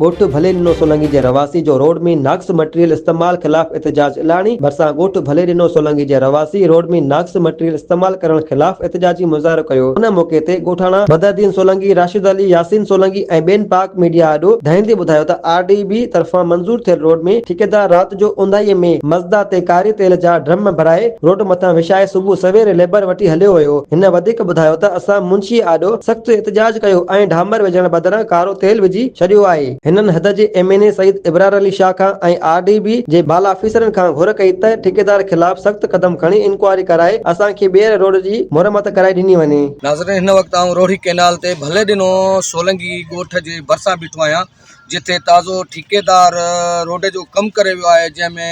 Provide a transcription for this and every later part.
ڳوٺ ڀلي ڏنو سولنگي جي رھواسي جو روڊ ۾ ناقص مٽيريل استعمال خلاف احتجاج الاڻي ڀرسان ڳوٺ ڀلي ڏنو سولنگي جي رھواسي روڊ ۾ ناقص مٽيريل استعمال ڪرڻ خلاف احتجاجي مظاهرو ڪيو ان موقعي تي ڳوٺاڻا بدرالدين سولنگي، راشد علي، ياسين سولنگي ۽ ٻين پاڪ ميڊيا آڏو دانهيندي ٻڌايو ته آر ڊي بي طرفان منظور ٿيل روڊ ۾ ٺيڪيدار رات جو اونداهي ۾ مزدا تي ڪاري تيل جا ڊرم ڀرائي روڊ مٿان وڇائي صبح سوير ليبر وٺي هليو ويو هن وڌيڪ ٻڌايو ته اسان منشي آڏو سخت احتجاج ڪيو ۽ ڍامر وجهڻ بدران ڪارو تيل وجهي ڇڏيو آهي. هنن حد جي M N A Syed Ibrar Ali Shah کان ۽ آر ڊي بي جي بالا آفيسرن کان گهر ڪئي ته ٺيڪيدار خلاف سخت قدم کڻي انڪوائري ڪرائي اسان کي ٻيهر روڊ جي مرمت ڪرائي ڏني وڃي. ناظرين هن وقت آئون روهڙي ڪئنال تي ڀلي ڏنو سولنگي ڳوٺ جي ڀرسان بيٺو آهيان جتي تازو ٺيڪيدار روڊ جو ڪم ڪري ويو آهي جنهن ۾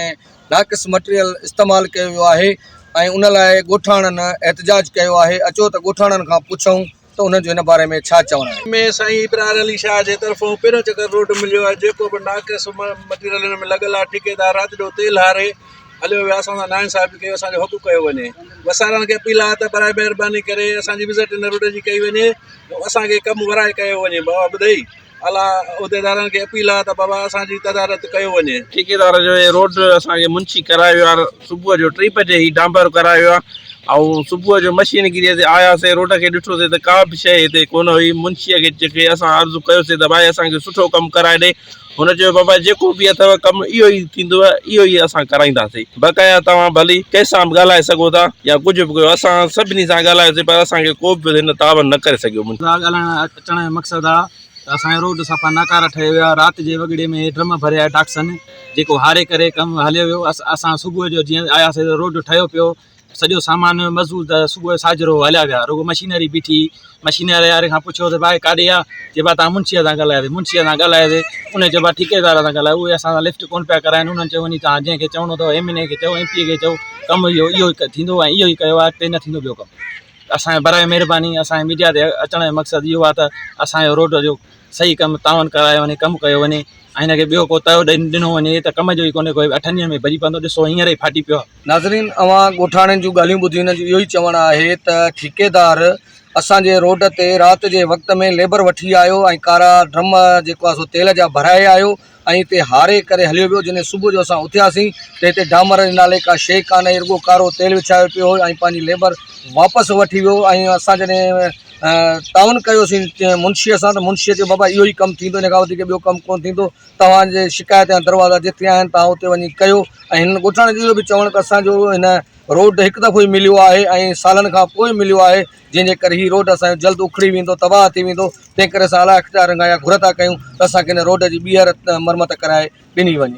ناقص مٽيريل استعمال ڪيو ويو آهي ۽ ان لاء ڳوٺاڻن احتجاج ڪيو آهي اچو ته ڳوٺاڻن کان پڇون ته انهن جو هن باري ۾ ڇا چوڻ آهي. ۾ سائين ابرار علي شاهه جي طرفون پهريون چڪر روڊ مليو آهي جيڪو به ناقص مٽيريل ان ۾ لڳل آهي ٺيڪيدار رات جو تيل هاري هليو ويو اسان سان ناانصافي ڪئي اسان جو حق ڪيو وڃي وسارن کي اپيل آهي ته برائي مهرباني ڪري اسان جي وزٽ ان روڊ جي ڪئي وڃي اسان کي ڪم ورائي ڪيو وڃي بابا ٻڌئي اعليٰ عهديدارن کي اپيل آهي ته بابا اسان جي تدارت ڪيو وڃي. ٺيڪيدار جو هي روڊ اسان کي منشي ڪرايو آهي صبح جو ٽي بجي هي ڊانبر ڪرايو آهي ۽ صبح جو مشين گيري تي آياسي روڊ کي ڏٺوسي ته ڪا به شيء هتي ڪونه هئي منشي کي جيڪي اسان عرض ڪيوسي ته ڀائي اسان کي سٺو ڪم ڪرائي ڏي هن چيو بابا جيڪو به اٿو ڪم اهو ئي ٿيندو اهو ئي اسان ڪرائينداسي بقايا توهان ڀلي ڪنهن سان به ڳالهائي سگهو ٿا يا ڪجهه به ڪيو اسان سڀني سان ڳالهايوسي پر اسان کي ڪو به هن تعاون نه ڪري سگهيو. ڳالهائڻ اچڻ جو مقصد آ ته اسان جو روڊ صفا ناڪاره ٺهي ويو آ رات جي وڳڙي ۾ ڊرم ڀريا ڊاڪسن جيڪو هاري ڪري ڪم هليو ويو اسان صبح جو جيئن آياسي ته روڊ ٺهيو پيو سڄو سامان مزور ته صبح جو ساجهرو هليا ويا رڳو مشينري بيٺي مشينري واري کان پڇيو ته ڀائي ڪاڏي آ چي ڀا تان منشي سان ڳالهايو منشي سان ڳالهايو ان چيو ڀا ٺيڪيدار سان ڳالهايو اهي اسان سان لفٽ ڪونه پيا ڪرائن انهن چيو وڃي تان جنهن کي چوڻو اٿو ايم اين اي کي چئو ايم پي اي کي چئو ڪم اهو اهو ٿيندو ۽ اهو ئي ڪيو آ اڳتي نه ٿيندو ٻيو ڪم اسان جي برائي مهرباني اسان جي ميڊيا تي اچڻ جو مقصد اهو آهي ته اسان جو روڊ جو صحيح ڪم تعاون ڪرايو وڃي ڪم ڪيو وڃي ۽ هن کي ٻيو ڪو تئو ڏنو وڃي ته ڪم جو ئي ڪونهي ڪوئي اٺن ڏينهن ۾ ڀڄي پوندو ڏسو هينئر ئي ڦاٽي پيو آهي. ناظرين اوهان ڳوٺاڻن جون ڳالهيون ٻڌيون هنن جو اهو ئي چوڻ آهي ته ٺيڪيدار اسان جي روڊ تي رات جي وقت ۾ ليبر وٺي آيو ۽ ڪارا ڊرم جيڪو آهي سو تيل جا ڀرائي آيو ۽ اتي هاري ڪري هليو ويو جڏهن صبح جو اسان اٿياسين ته هتي ڊامر جي نالي ڪا شيء ڪانه هئي رڳو ڪارو تيل وڇايو پيو هو ۽ پنهنجي ليبر واپس وٺي ويو ۽ اسان جڏهن تعاون ڪيوسين منشيء سان ته منشيء چيو بابا اهو ئي ڪم ٿيندو ان کان وڌيڪ ٻيو ڪم ڪونه ٿيندو توهان جي شڪايت جا دروازا جتي آهن توهان اتي وڃي ڪيو ۽ هنن ڳوٺاڻن جو اهو به چوڻ ته اسان جو هن روڊ هڪ دفعو ئي مليو آهي ۽ سالن کان پوء مليو آهي جنهن جي ڪري هي روڊ اسان جو جلد اکڙي ويندو تباهه ٿي ويندو تنهن ڪري اسان اعليٰ اختيارين کان اها گهر ٿا ڪيون ته اسان کي هن روڊ جي ٻيهر مرمت ڪرائي ڏني وڃي.